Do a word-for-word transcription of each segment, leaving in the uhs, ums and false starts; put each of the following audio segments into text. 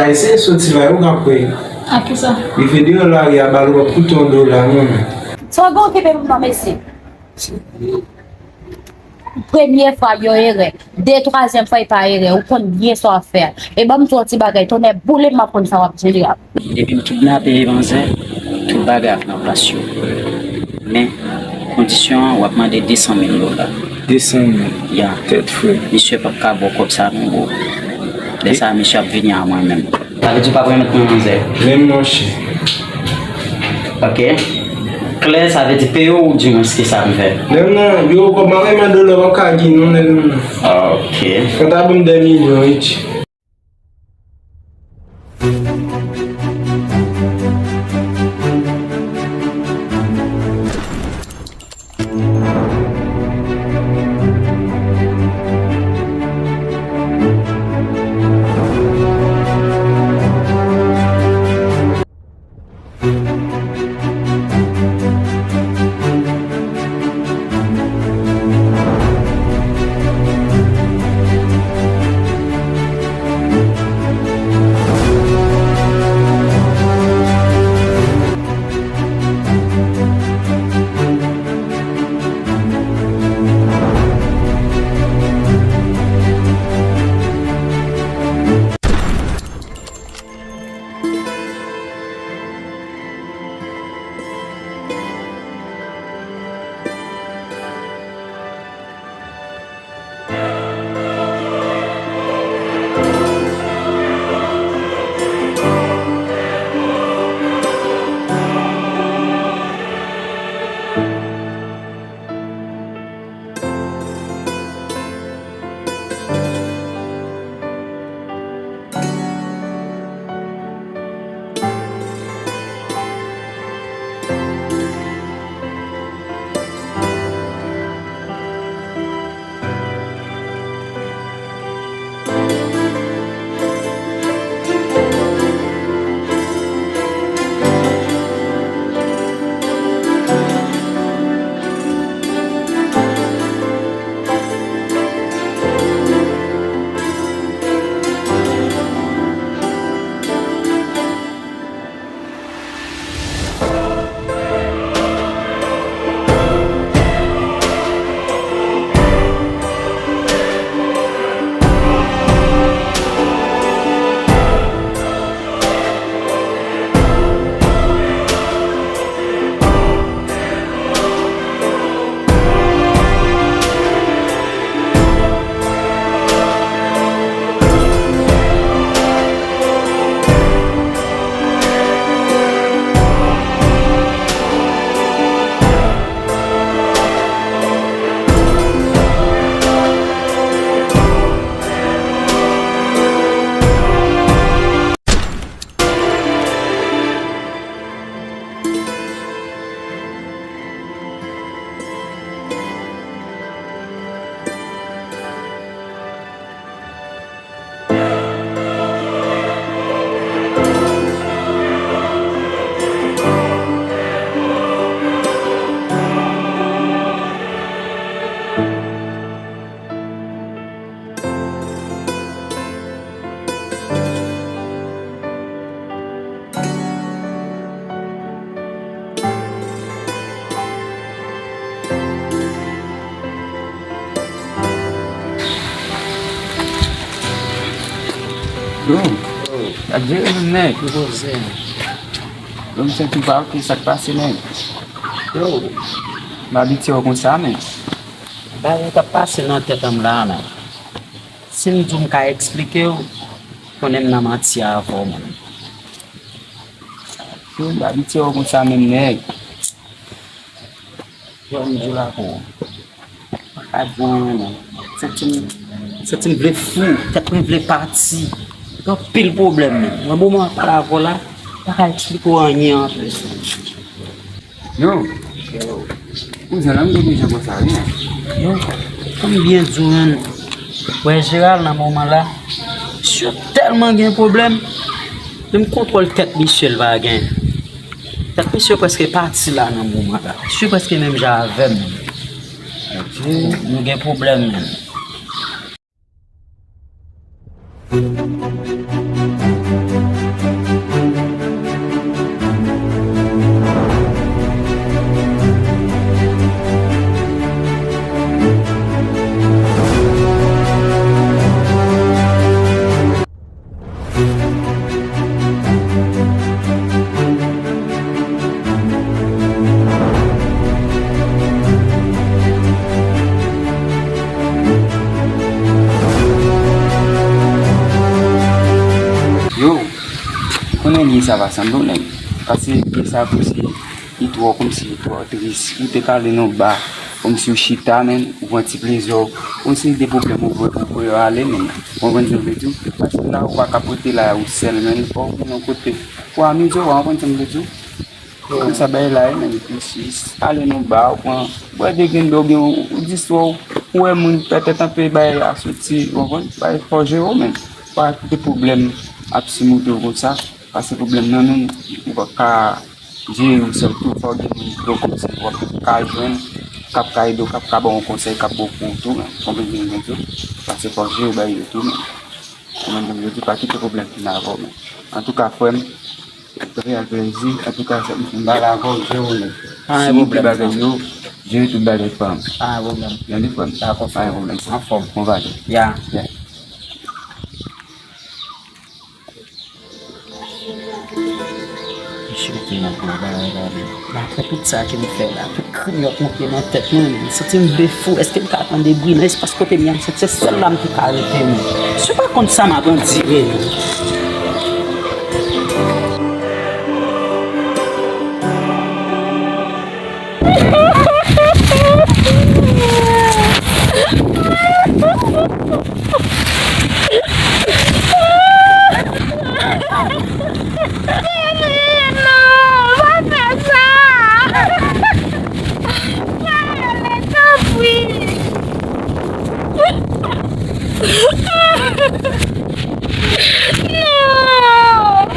Eseye soti la, ou ka kwè. A kisa? Rive deyò lari a, ba l w ap koute yon dola, non, men. Sa w gen okipe pou mwen, mesye? Premye fwa, yon erè. De, twazyèm fwa, e pa erè. Ou konn byen sa w ap fè a. E ban m di w yon ti bagay, tonnè boule m, m ap konn sa w ap di li a. Depi m kidnape manzè, tout bagay ap nan plas yo. Men, kondisyon an, w ap mande de san mil dola. De san mil? Ya. Tèt frè. Misye p ap ka ba w kòb sa non, bro. Lè sa a, misye ap vini a mwen menm. Sa vle di w p ap remèt mwen manzè? Menm non, chè. Ok. Klè, sa vle di peye w, ou di mwen ki sa m fè? Menm non, yo, kòb mwen renmen dola, w ap ka gen non, nèg non. Ok. Fò ta ban m de milyon, wi, chè. Yo, gad jere menm, nèg. Yo, m santi m pa oke, sa k pase, nèg? Yo, m abitye w konsa, men. Bagay k ap pase nan tèt an m la, men. Si m di w m ka eksplike w, konnen m nan manti avè w, menm. Yo, m abitye w konsa menm, nèg. Yo, m di w la pou ou. M pa ka di w anyen, non. Santi m, santi m vle fou, tèt mwen vle pati. Gen anpil pwoblèm, menm. Nan moman m ap pale avè w la, m pa ka eksplike w anyen ankò. Yo, kouzen, lè m gen bezwen konsa, wi, men. Yo, kòm byen di w, menm, wè Jeral nan moman la, misye tèlman gen pwoblèm, menm kontwòl tèt misye l pa gen. Tèt misye prèske pati la nan moman la. Misye prèske menm jan avè m, menm. Yo, nou gen pwoblèm, menm. Konnen lye sa pa sanble w, nèg. Pase lye sa kòmsi li twò, kòmsi li twò tris. Ou te ka ale nan yon ba, kòmsi w chita, men, ou pran ti plezi w. Yon seri de pwoblèm ou voye, ou voye yo ale, men. Ou konprann sa m vle di w? Pase la, ou pa ka pote la ou sèl, men. Fò w gen yon kote pou w amize w, ou konprann sa m vle di w? Konsa bagay la ye, men, li plis ale nan ba, ou pran bwè de grenn dlo, oubyen ou, ou distwè w, ou wè moun pètèt anpe bagay la soti, ou konprann? Bagay fò jere w, men. Pa kite pwoblèm ap simoute w konsa, pase pwoblèm nan menm, ou pa ka jere w sèl tou, fò w gen moun tou kòmsi w ap ka jwenn, k ap ka ede w, k ap ka ba w yon konsèy, k ap ba w kou tou, men. Konprann sa m vle di w? Pase fò w jere bagay yo tou, men. Konprann sa m vle di w? Pa kite pwoblèm vin avè w, men. Antouka, frè m, Trè plezi. Antouka, sa m fin pale avè w, jere w, nèg. Pa gen pwoblèm, frè m. Jere tout bagay yo, jere tout bagay, frè m. Pa gen pwoblèm. Tande, frè m? Dakò, frè m. Pa gen pwoblèm, frè m. Anfòm. Bon valè. Ya. Ya. Mesye, ki nan gwo bagay la, men. Daprè tout sa ke m fè la, tout krim yo ap monte nan tèt mwen, men. M santi m vle fou. Èske m ka tande bri nan espas kote m ye a? M santi se sèl la m te ka rete, men. Si w pa konn sa m ap andire, men. Non, pa fè sa! Pa ale, tanpri! Non!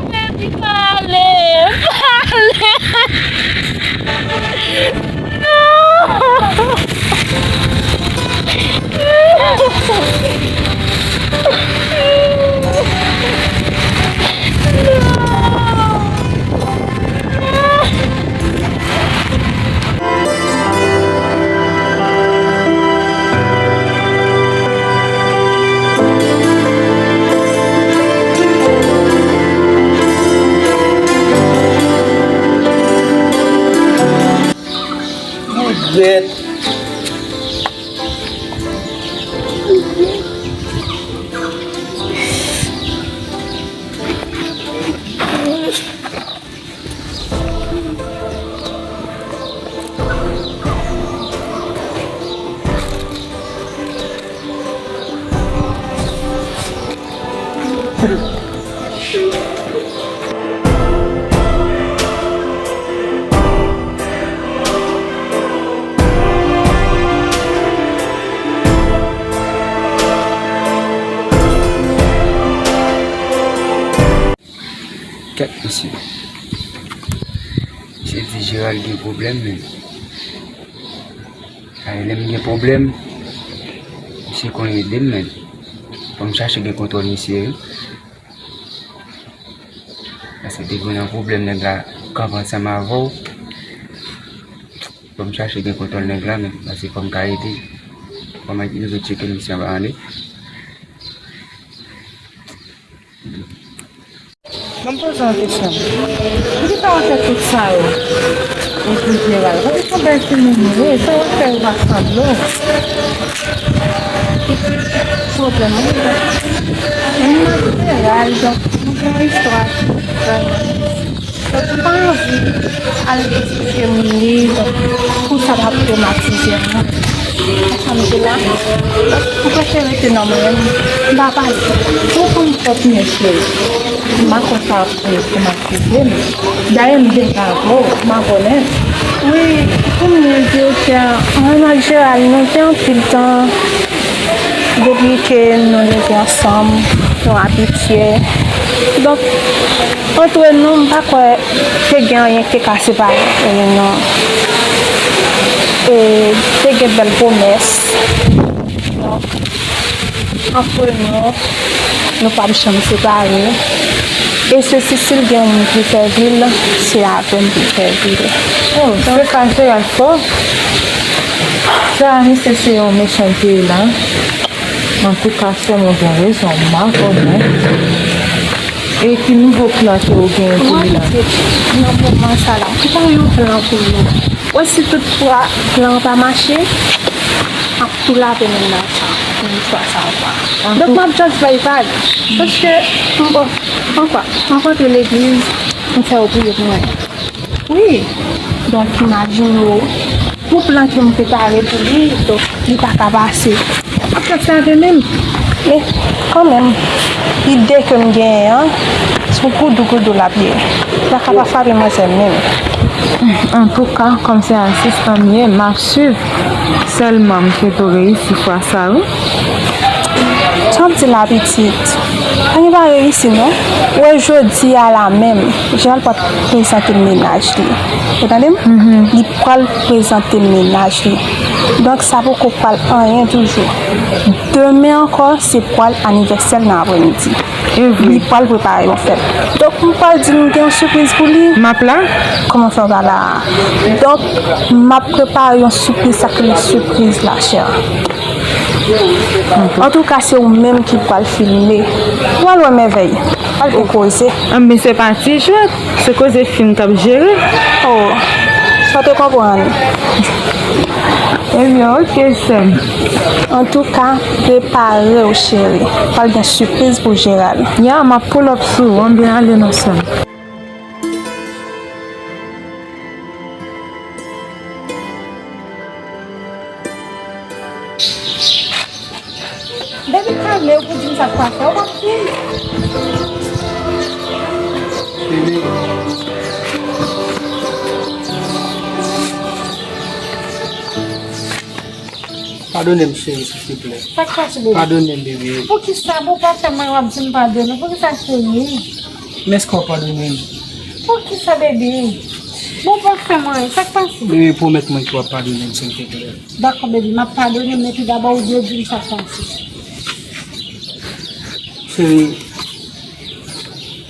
Mwen di pa ale, pa ale. Non. Regrèt. Kèt mesye. Misye di Gerald gen pwoblèm, men. Sa e lè m gen pwoblèm, misye konn ede m, men. Fò m chache gen kontwòl misye, wi. Paske depi w nan pwoblèm, nèg la kanpe ansanm avè w. Fò m chache gen kontwòl nèg la, men. Paske fò m ka ede. Fò m rive tcheke misye anba ane. Ban m poze w yon kesyon. Poukisa w fè tout sa yo? Epi Jeral, poukisa w bèl timoun ou ye? Sa w ap fè yo pa sanble w? Pwoblèm ou ye? Mwen Jeral, donk, nou gen yon istwa ki vrèman difisil. Donk, m pa anvi al eksplike moun li, donk, pou sa pa twomatize mwen. Sa m di la, m prefere rete nan mwen menm, m pa pale. Ou konn fòt mwen, cheri. M pa konn sa pou twomatize m. Dayè, m deja avè w, m abòne. Wi, pou m di w, direktè, mwen ak Jeral, nou gen anpil tan depi ke nou leve ansanm, nou abitye. Donk, antre nou, m pa kwè te gen anyen ki te ka separe nou. E te gen bèl pwomès. Donk, antre nou, nou p ap janm separe. E se si, si l gen yon moun pou l fè vi l, se avè m pou l fè vi l. Oh, se sa, Jeral fò. Sa, misye se yon mechan l te ye la. Antouka, sè mwen gen rezon, m abòne. E ki nouvo plan ke w genyen pou li la? Mwen, nan moman sa la, ki pa yon plan pou nou. Wè, si tout fwa plan an pa mache, m ap tou lave mennaj sa pou istwa sa ankò. Donk, m ap just bay vag. Paske, m pa, ankò, m rantre legliz, m fè yo priye pou mwen. Wi. Donk, imajine w, pou plan ke m prepare pou li, donk, li pa ka pase. M ap just lave men m. Men, kanmenm, ide ke m genyen an, se pou goudou goudou l ap ye. Zaka pa frape manzè menm. Antouka, kòm se asistan m ye, m ap swiv. Sèlman, m swete w reyisi fwa sa, wi. Sa w ap di la, pitit? Anyen pa reyisi, non. Wè, jodi a la menm, Jeral pral prezante mennaj li. Ou tande m? Li pral prezante mennaj li. Donk, sa poko pral anyen toujou. Demen ankò, se pral anivèsè l nan aprèmidi. Li pral prepare yon fèt. Donk, m pral di nou gen yon sipriz pou li. M ap la? Kòman fè w pa la? Donk, m ap prepare yon sipriz, sa k rele sipriz la, chè. Antouka, se ou menm ki pral filme. Ou pral wè mèvèy. Pral gen koze. Anben, se pa ti jwèt. Se koze fim k ap jere. Oh, sa w te konprann. Ebyen, oke, sè m. Antouka, prepare w, cheri. Pral gen sipriz pou Jeral. Ya, m ap pull up sou ou. Anben, ale non, sè m. Baby, kalme w pou di m sa k pase. Ou p ap fin. Baby. Padone m, cheri, silteplè. Sa k pase, baby? Padone m, baby. Poukisa? Bon, pa fè mwen w ap di m padone. Poukisa, cheri? Men èske w ap padone m? Poukisa, baby? Bon, pa fè mwen. Sa k pase? Baby, pwomèt mwen ke w ap padone m, silteplè. Dakò, baby, m ap padone, men tou dabò, ou dwe di m sa k pase. Cheri,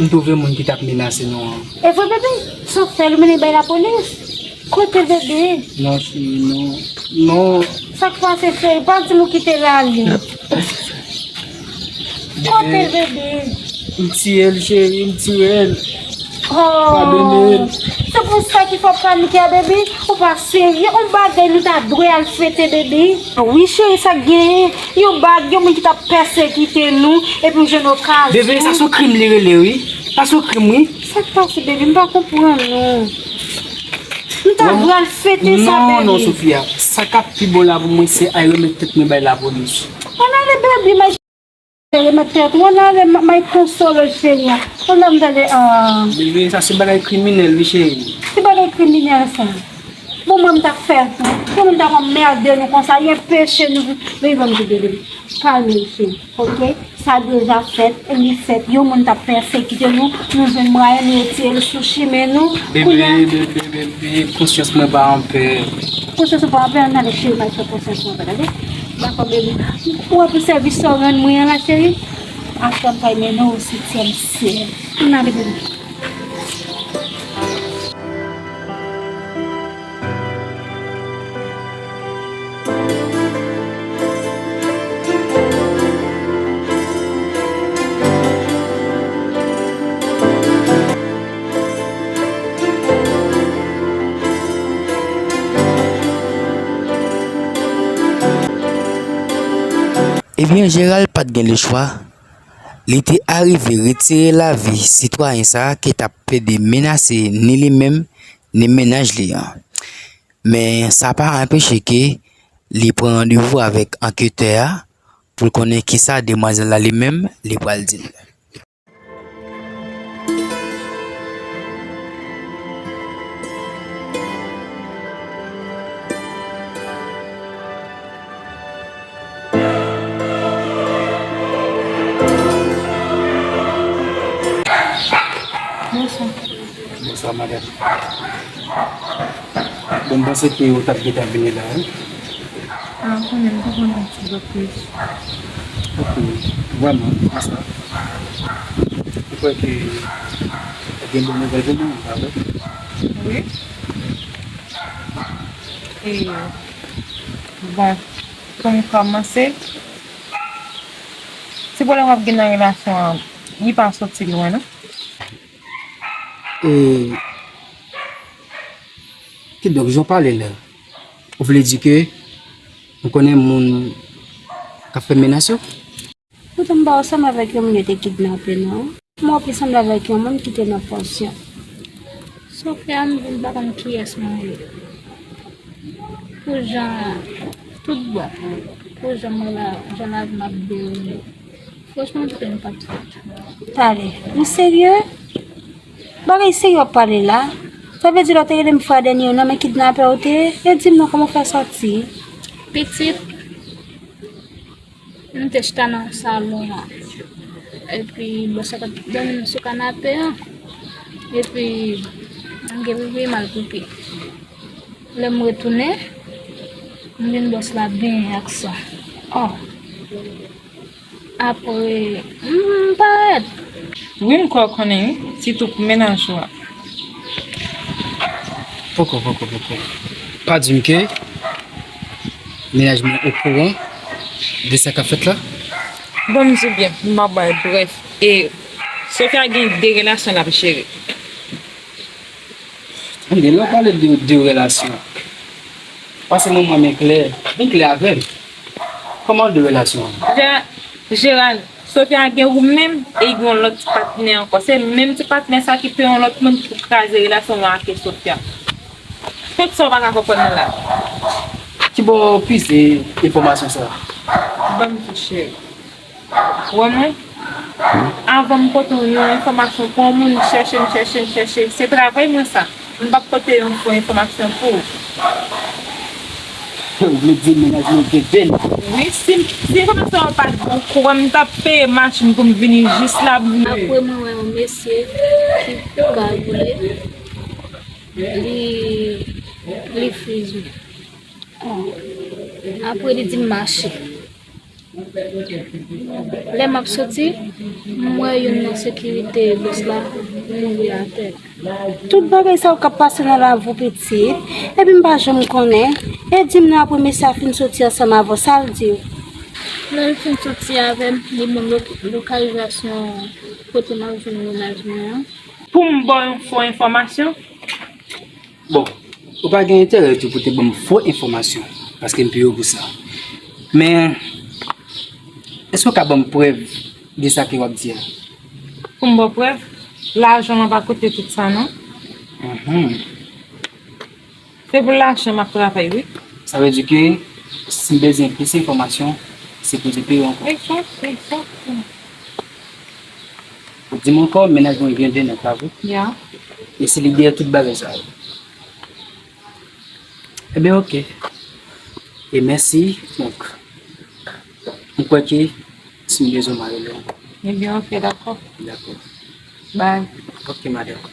m twouve moun ki t ap menase nou an. E vre, baby? Sa w fè l, ou mennen l bay lapolis? Kote l, baby? Non, cheri, non. Non. Sa k pase, cheri? Pa di m ou kite l ale. Kote l, baby? M tiye l, cheri, m tiye l. Oh. Padone l. Se pou sa ki fè w panike a, baby? Ou pa serye? Yon bagay nou ta dwe al fete, baby. Wi, cheri, sa k genyen? Yon bag, yon moun ki t ap pèsekite nou, epi m jwenn okazyon. Baby, sa se yon krim li rele, wi. Sa se yon krim, wi. Sa k pase, baby? M pa konprann, non. M ta dwe al fete sa, baby. Non, non, Sofia. Sa k ap pi bon la pou mwen, se al remèt tèt mwen bay lapolis. Ann ale, baby, may remèt tèt ou. Ann ale, may konsole w, cheri. Ann ale, m tande, ah. Bebe, sa se bagay kriminèl, wi, cheri. Ki bagay kriminèl, sa? Bon, mwen, m t ap fè l tou. Pou moun t ap anmède nou konsa, li anpeche nou. Bebe, ban m di, bebe. Kalme w, cheri. Oke? Sa deja fèt, li fèt. Yon moun t ap pèsekite nou, nou jwenn mwayen, nou retire l sou chimen nou. Bebe, bebe, bebe, konsyans mwen pa anpè. Konsyans ou pa anpè, ann ale cheri, m al fè konsyans mwen anpè, tande? Dakò, bebe. Ou wè pou sèvis sa w rann mwen an la, cheri? Apre m pral mennen w sityèm syèl. Ann ale, bebe. Ebyen, Jeral pa t gen lechwa. Li te arive retire lavi sitwayen sa a ki t ap plede menase ni li menm, ni mennaj li an. Men sa pa anpeche ke li pran randevou avèk anketè a pou l konnen kisa demwazèl la li menm li pral di l. Bonswa. Bonswa, madanm. Bon, m panse ke ou t ap gentan vini la, wi. Ah, konnen m te konn yon ti bò plis. Ok, vrèman, bonswa. Ou kwè ke ou gen bon nouvèl pou mwen, pa vre? Wi. E, bon, pou m kòmanse, ti pwoblèm w ap gen nan relasyon an, li pa soti lwen, non. E, Kidonk, jan w pale la, ou vle di ke ou konnen moun k ap fè menas yo? Poutan m pa wè w sanble avèk yon moun yo te kidnape, non. M wè w plis sanble avèk yon moun ki te nan pansyon. Sofia, m vin pa konn kiyès mwen ye. Pou jan tout bon, pou jan mwen la, jan lavi m ap dewoule. Franchman, tout yon pa t fèt. Tande, ou serye? Bagay serye w ap pale la? Sa vle di lè w te rele m frè Dènye yo nan men kidnapè w te ye? E di m non, kòman w fè sòti? Pitit, m te chita nan salon an. Epi, bòs la t ap dòmi sou kanape an. Epi, m gen pipi, m al pipi. Lè m retounen, m jwenn bòs la benyen ak san. Oh! Apre, m parèt. Wi, m kwè w konnen, wi, sitou pou mennaj ou a. Poko, poko, poko. Pa di m ke mennaj mwen okouran de sa k ap fèt la? Bon, m di w byen, m ap bay brèf. E Sofia gen de relasyon l ap jere. Tande, lè w pale de, de relasyon, pase mwen, mwen, men klè, vin klè avè m. Kòman de relasyon an? Jè-, Jeral, Sofia gen ou menm e gen yon lòt ti patnè ankò. Se menm ti patnè sa ki peye yon lòt moun pou kraze relasyon mwen ak Sofia. Tout sa w pa ka konprann nan la. Kibò w pize enfòmasyon sa a? Ban m di cheri. Wè mwen, avan m pote w yon enfòmasyon pou yon moun, chèche m, chèche m, chèche. Se travay mwen sa. M p ap pote yon fo enfòmasyon pou ou. Ou vle di mennaj mwen gen venn? Wi, si, si enfòmasyon an pa t bon, kwè m, m t ap peye machin pou m vini jis la pou m. Apre mwen wè yon mesye ki kagoule, li, li friz mwen. Apre li di m mache. Lè m ap soti, m wè youn nan sekirite bòs la mouri atè. Tout bagay sa yo k ap pase nan lavi w, pitit, epi m pa janm konnen. E di m non, apre mesye a fin soti ansanm avè w, sa l di w? Lè l fin soti avè m, li ban m lo-, lokalizasyon kote m ap jwenn mennaj mwen an. Pou m ba w yon fo enfòmasyon? Bon, ou pa gen enterè tou pou te ban m fo enfòmasyon, paske m peye w pou sa. Men, èske w ka ban m prèv de sa ke w ap di a? Pou m ba w prèv, lajan mwen pa koute tout sa, non. Mhm. Se pou lajan m ap travay, wi. Sa vle di ke si m bezwen plis enfòmasyon, se pou te peye w ankò. Egzak, egzakteman. Di m ankò, mennaj mwen gen de nèg, pa vre? Ya. E se li dèyè tout bagay sa yo. Ebyen, oke. E mèsi. Donk, m kwè ke si m bezwen, m a rele w. Ebyen, oke, dakò. Dakò. Bye. Oke, madanm.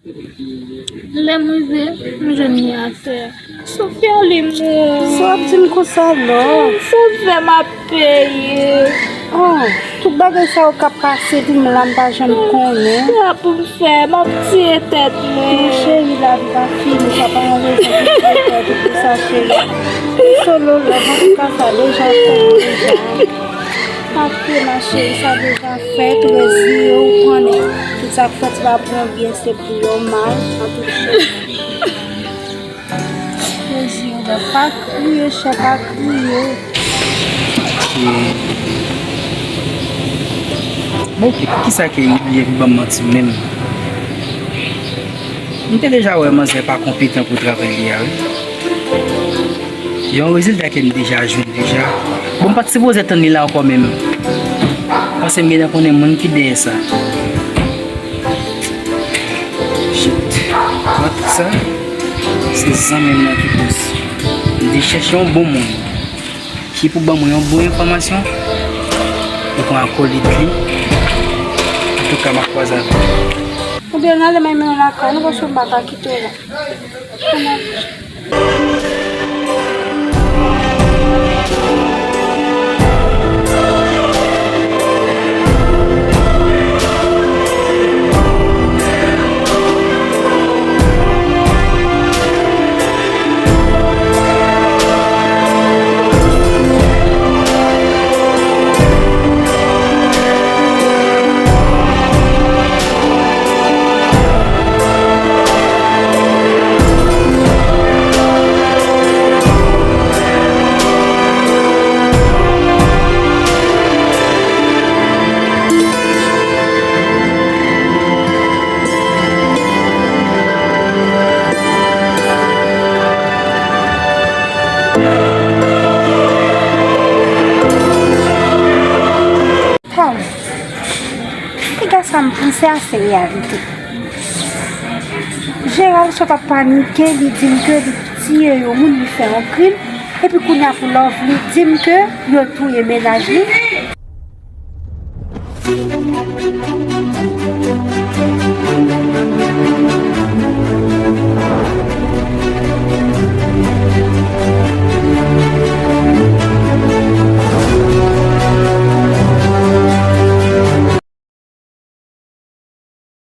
Lè m rive, m jwenn li atè. Sofia, li mouri. Sa w ap di m konsa, lò? Sa m fè m ap peye. Oh, tout bagay sa yo k ap pase pou m la, m pa janm konnen. Sa pou m fè, m ap tiye tèt mwen. Mon cheri, lavi pa fini, sa pa yon rezon pou tiye tèt ou pou sa, cheri. Solo love, antouka, sa deja fèt deja. Pati ma cheri, sa deja fèt, reziye w, konnen. Tout sa k fèt, se pa pou yon byen, se pou yon mal, antouka. Reziye w, pa kriye, chè, pa kriye. Bon, oke, poukisa ke Lili vin ban m manti menm? M te deja wè manzè pa konpetan pou travay li a, wi. Yon rezilta ke m deja jwenn deja. Bon, m pa t sipoze tann li la ankò menm. Paske m gentan konnen moun ki dèyè sa. Shit. Nan tout sa, se zanmi m nan ki koz. M te chèche yon bon moun ki pou ban mwen yon bon enfòmasyon. Ou pran akolit li. Antouka, m ap kwaze avè w. Oubyen n ale, m al mennen w lakay nou, paske m pa ka kite w la. M panse a se reyalite. Jeral sot ap panike, li di m ke li tiye yon moun, li fè yon krim, epi kounye a pou Lovely di m ke yo touye mennaj li.